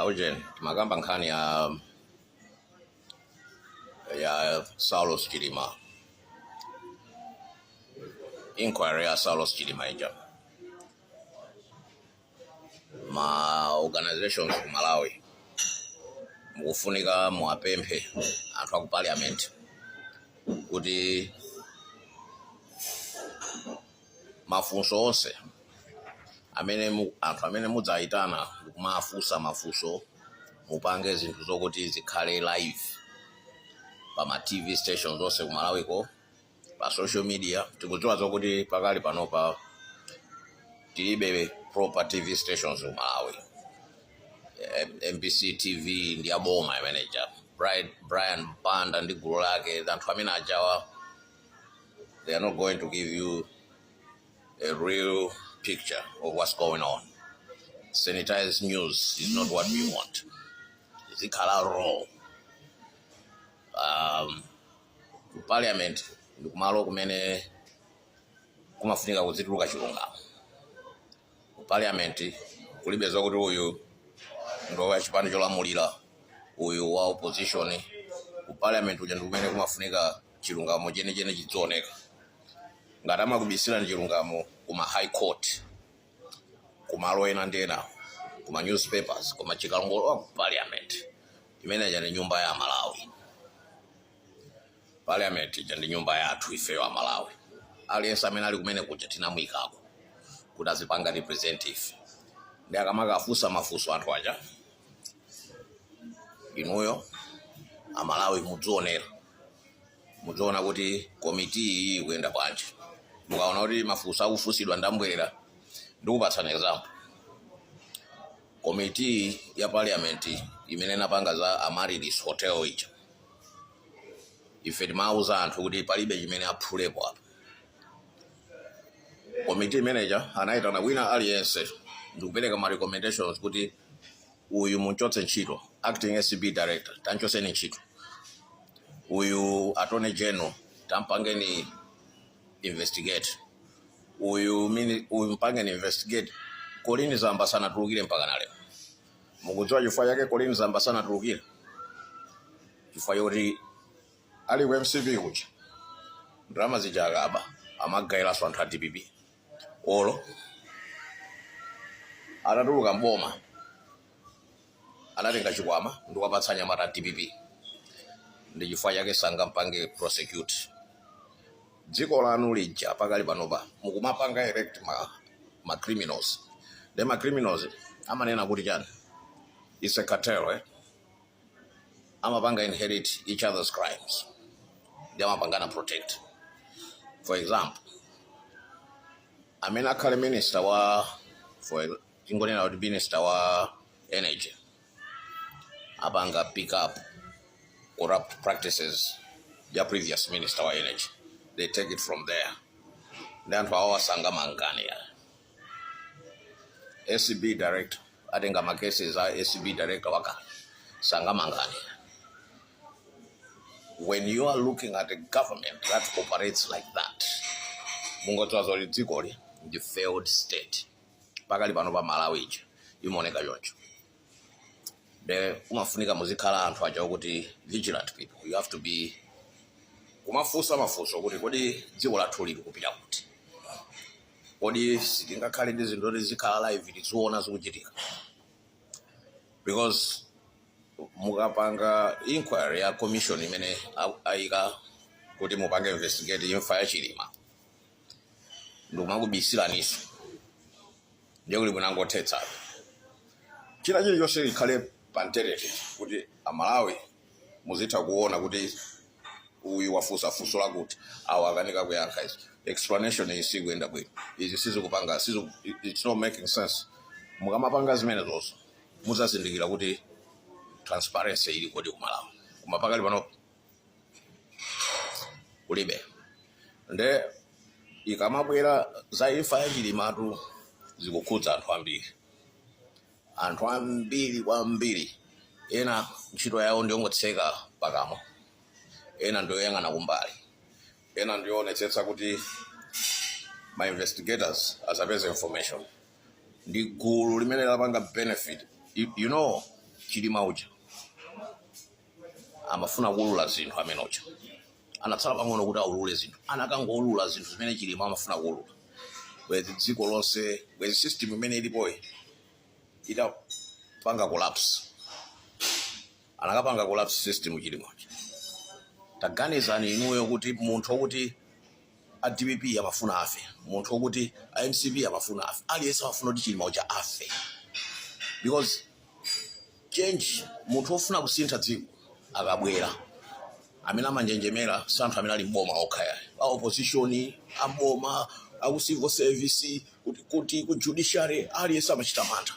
Ujeni timakamba nkhani ya Saulos Chilima, inquiry ya Saulos Chilima ija. Ma organizations ku Malawi mukufunika muwapemphe anthu aku parliament kuti mafunso onse amene anthu amene mudzayitana ndikumafunsa mafunso, mupange zinthu zokuti zikhale live pa ma TV stations onse ku Malawiko, pa social media. Tikudziwa zokuti pakali panopa tilibe proper TV stations ku Malawi. MBC TV ndi aboma imeneja, Brian Banda ndi gulu lake. Anthu amene ajawa, they are not going to give you a real picture of what's going on. Sanitized news is not what we want. Zikhala raw. Ku parliament ndi kumalo kumene kumafunika kuzituluka chilungamo. Ku parliament kulibe zokuti uyu ndo wa chipani cholamulira, uyu wa opposition. Ku parliament uja ndi kumene kumafunika chilungamo chenicheni chidzioneka. Ngati amakubisirani chilungamo kuma high court, kumalo ena ndi ena, kuma newspapers, koma chikalongolowa ku parliament, imene ija ndi nyumba ya Malawi. Parliament ija ndi nyumba yathu ifeyo a Malawi. Aliyense amene ali kumene kuja tinamuyikako kuti azipanga represent ife. Ndi akamakafunsa mafunso anthu aja, inuyo Amalawi mudzionera, mudziona kuti komiti iyi ikuyenda bwanji. Mukaona kuti mafunso akufunsidwa ndambwerera, ndikupatsani example. Komiti ya parliament imene inapanga za Amaryllis Hotel ija, ife timawuza anthu kuti palibe chimene aphulepo apa. Komiti imeneja anayitana wina aliyense ndikupereka ma recommendations kuti uyu munchotse ntchito, acting ACB director tanchotseni ntchito, uyu attorney general tampangeni investigate, uyu uyu mpangeni investigate. Colleen Zamba sanatulukire mpaka na lero. Mukudziwa chifukwa chake Colleen Zamba sanatulukire? Chifukwa choti ali ku MCP kuja, ndalama zija akaba amagayiranso anthu a DPP. Olo atatuluka mboma anatenga chikwama ndikuwapatsa anyamata a DPP. Ndi chifukwa chake sangampange prosecute. Dziko lanu lija pakali panopa mukumapanga elect ma criminals. The ma criminals amanena kuti chani? It's a cartel, eh? Amapanga inherit each other's crimes ndi amapangana protect. For example, amene akhale minister wa, for tingonena kuti minister wa energy, apanga pick up corrupt practices ya previous minister wa energy. They take it from there. Ndi anthu awo asangamangane ya ACB director atenga ma cases a ACB director wakale, sangamangane. When you are looking at a government that operates like that, mungodziwa zoti dzikoli ndi failed state. Pakali pano pa Malawi ija imaoneka choncho. De kumafunika muzikhala anthu aja kuti vigilant people. You have to be kumafunsa mafunso kuti kodi dziko lathu lili kupita kuti? Kodi sitingakhale ndi zinthu zoti zikhala live, tiziona zikuchitika? Because mukapanga inquiry ya commission imene ayika kuti mupange investigate imfa ya Chilima, ndikumakubisiraniso, ndiye kuti munangothetsa china chilichonse likhale pa internet kuti Amalawi muzitha kuona kuti uyu wafunsa funso lakuti, awo akanika kuyankha izi, explanation iyi sikuyenda bwino, izi sizikupanga, it's not making sense. Mukamapanga zimene zonso muzazindikira kuti transparency ili kodi kumalawi. Koma pakali pano kulibe. Nde ikamabwera za imfa ya Chilimatu, zikukhudza anthu ambiri, anthu ambiri kwambiri. Ena ntchito yawo ndiyongotseka pakamwa, ena ndiyoyang'ana kumbali, ena ndiyoonetsetsa kuti ma investigators asapeze information. Ndi gulu limene lapanga benefit. You know Chilima uja amafuna kuulula zinthu. Amene uja anatsala pang'ono kuti aulule zinthu. Anakangoulula zinthu zimene Chilima amafuna kuulula, bwezi dziko lonse, bwezi system imene ilipoyi itapanga collapse. Anakapanga collapse system Chilimachi. Taganizani inuyo kuti munthu wokuti a DPP amafuna afe, munthu wokuti a MCP amafuna afe, aliyense amafuna kuti Chilima uja afe, because change, munthu wofuna kusintha dziko akabwera, amene amanjenjemera si anthu amene ali mboma okha yayi, a opposition, amboma, aku civil service, kuti ku judiciary, aliyense amachita mantha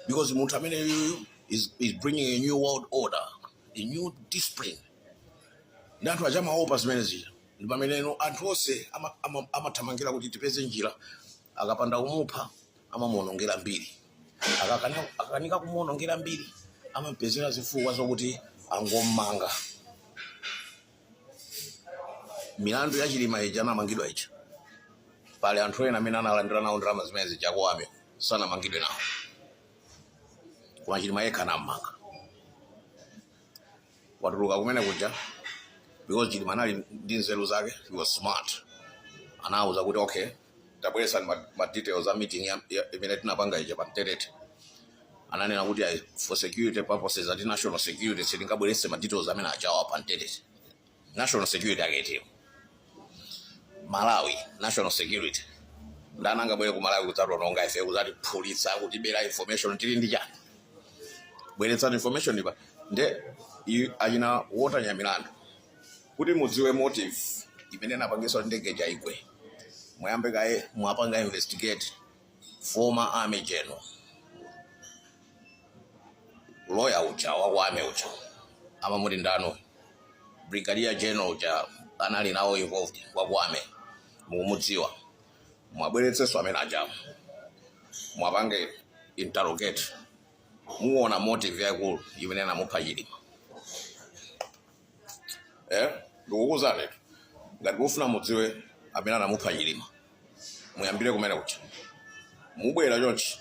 because munthu amene yuyu is bringing a new world order, a new discipline, ndi anthu aja amaopa zimene zija. Ndi pameneno anthu onse amathamangira kuti tipeze njira. Akapanda kumupha, amamuonongera mbiri. Akakanika kumuonongera mbiri, amapezera zifukwa zokuti angommanga. Milandu ya Chilima ija anamangidwa ija, pali anthu ena amene analandira nawo ndalama zimene zija kuwame sanamangidwe nawo, koma Chilima yekha anammanga. Watuluka kumene kuja because Chilima anali ndi nzeru zake, he was smart. Anawuza kuti, "Okay, tabweresani ma details a meeting imene tinapanga ija pa mtetete." Ananena kuti, "Ayi, for security purposes, ati national security, sitingabwerese ma details amene achawa pa mtetete." National security aketiyo Malawi, national security ndani angabwere ku Malawi kudzationonga ife, kudzatiphulitsa, kutibera information? Tili ndi chani? Bweretsani information ipa. Nde achina Walter Nyamilandu, kuti mudziwe motive imene inapangisa kuti ndege ija igwe, muyambe kaye mwapanga investigate former army general, lawyer uja waku army uja, amamuti ndano, brigadier general uja anali nawo involved waku army, mukumudziwa. Mwabweretsenso amene ajawo, mwapange interrogate, muona motive yaikulu imene anamupha Chilima. Ndikukuwuzani, ngati mufuna mudziwe amene anamupha Chilima, muyambire kumene kuja. Mubwera chonchi,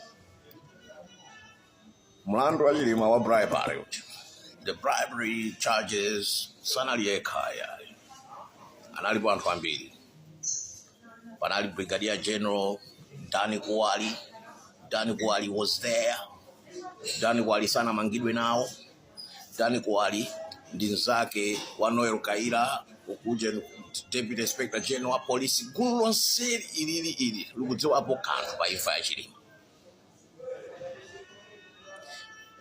mlandu wa Chilima wa bribery uja, the bribery charges, sanali yekha yayi, analipo anthu ambiri. Panali Brigadier General Dani Kuwali. Dani Kuwali was there. Dani Kuwali sanamangidwe nawo. Dani Kuwali ndi mnzake wa Noel Kaira ukuja, Deputy Inspector General wa Police. Gulu lonse ilili ili likudziwapo kanthu pa imfa ya Chilima.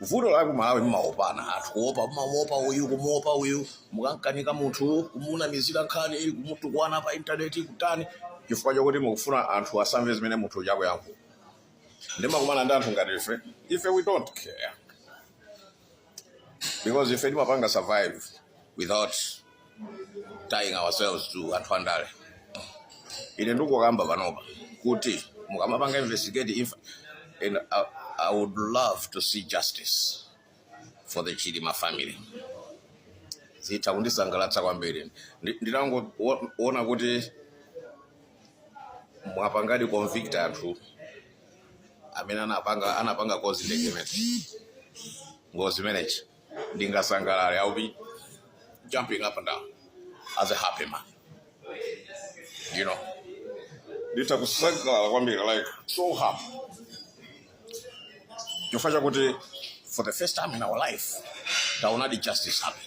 Vuto la ku Malawi, mumaopana anthu, kuopa, mumaopa uyu, kumuopa uyu. Mukankanika munthu, kumunamizira nkhani ili, kumutukwana pa intaneti, kutani, chifukwa chokuti mukufuna anthu asamve zimene munthu uja akuyankhula. Ndimakumana ndi anthu ngati ife. Ife we don't care because ife timapanga survive without tying ourselves to anthu andale. Ine ndikukamba panopa kuti mukamapanga investigate if, and I would love to see justice for the Chilima family. Zitha kundisangalatsa kwambiri. Ndinangoona kuti mwapangadi convict anthu amene anapanga cause ndege imene, ngozi imeneyi, ndingasangalale. I will be jumping up and down as a happy man. Nditha kusangalala kwambiri, like so happy, chifukwa chakuti for the first time in our life taonadi justice happen.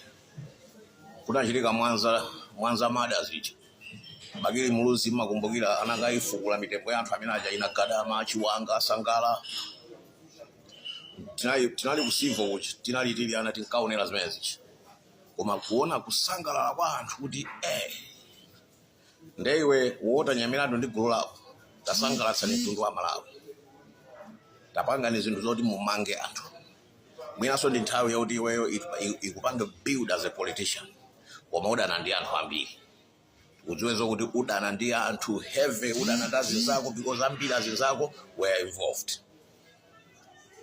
Kunachitika Mwanza, Mwanza murders ija, Bakili Muluzi, mmakumbukira, anakayifukula mitembo ya anthu amene aja ina Gadama, Chiwanga, Sangala. Tinali ku civil kuchi, tinali tili ana, tinkaonera zimene zichi, koma kuona kusangalala kwa anthu kuti ndeiwe Walter Nyamilandu ndi gulu lako, tasangalatsani mtundu wa Malawi, tapangani zinthu zoti mumange anthu. Mwinanso ndi nthawi yakuti iweyo ikupange build as a politician, koma udana ndi anthu ambiri. Udziwe zokuti udana ndi anthu heavy, udana ndi azinzako because ambiri azinzako were involved.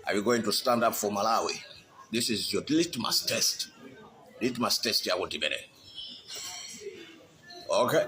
Are you going to stand up for Malawi? This is your litmus test, litmus test yakuti imene. Okay.